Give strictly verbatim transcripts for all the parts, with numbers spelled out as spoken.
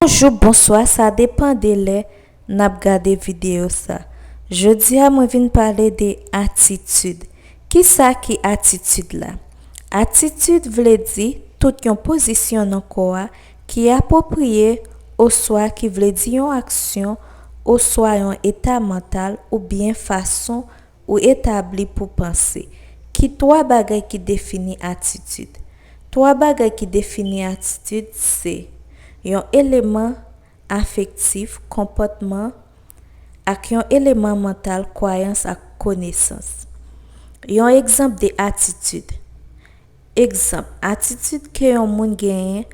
Bonjou, bonswa, sa depann de lè n ap gade videyo sa. Jodi a, mwen vin pale de atitid. Kisa ki atitid la? Atitid vle di tout yon pozisyon nan kò a ki apwopriye oswa ki vle di yon aksyon oswa yon eta mantal oubyen fason ou etabli pou panse. Ki twa bagay ki defini atitid? Twa bagay ki defini atitid se yon eleman afektif, konpòtman, ak yon eleman mantal, kwayans ak konesans. Yon egzanp de atitid. Egzanp, atitid ke yon moun genyen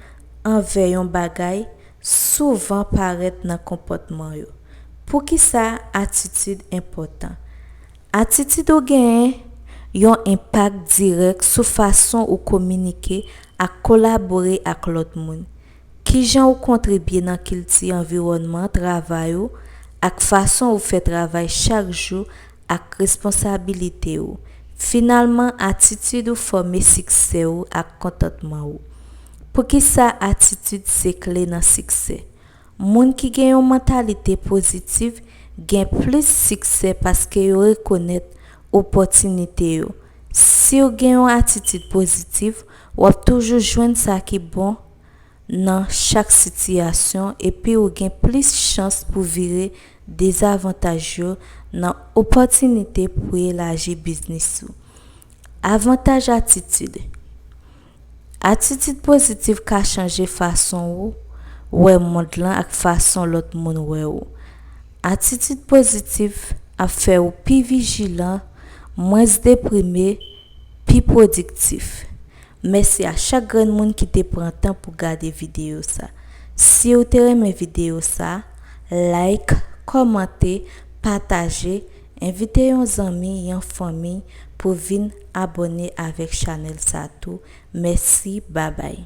anvè yon bagay souvan parèt nan konpòtman yo. Poukisa atitid enpòtan? Atitid ou genyen yon enpak dirèk sou fason ou kominike ak kolabore ak lòt moun. Kijan ou kontribye nan kilti anviwònman travay ou ak fason ou fè travay chak jou ak responsabilite ou. Finalman, atitid ou fòme siksè ou ak kontantman ou. Poukisa atitid se kle nan siksè? Moun ki gen yon mantalite pozitif gen plis siksè paske yo rekonèt opòtinite yo. Si w gen yon atitid pozitif, w ap toujou jwenn sa ki bon nan chak sitiyasyon epi ou gen plis chans pou vire dezavantaj yo nan opòtinite pou elaji biznis ou. Avantaj atitid. Atitid pozitif ka chanje fason ou wè mond lan ak fason lòt moun wè ou. Atitid pozitif ap fè ou pi vijilan, mwens deprime, pi pwodiktif. Mèsi a chak grenn moun ki te pran tan pou gade videyo sa. Si w te renmen videyo sa, like, kòmante, pataje, envite yon zanmi, yon fanmi pou vin abòne avèk chanèl sa tou. Mèsi, babay.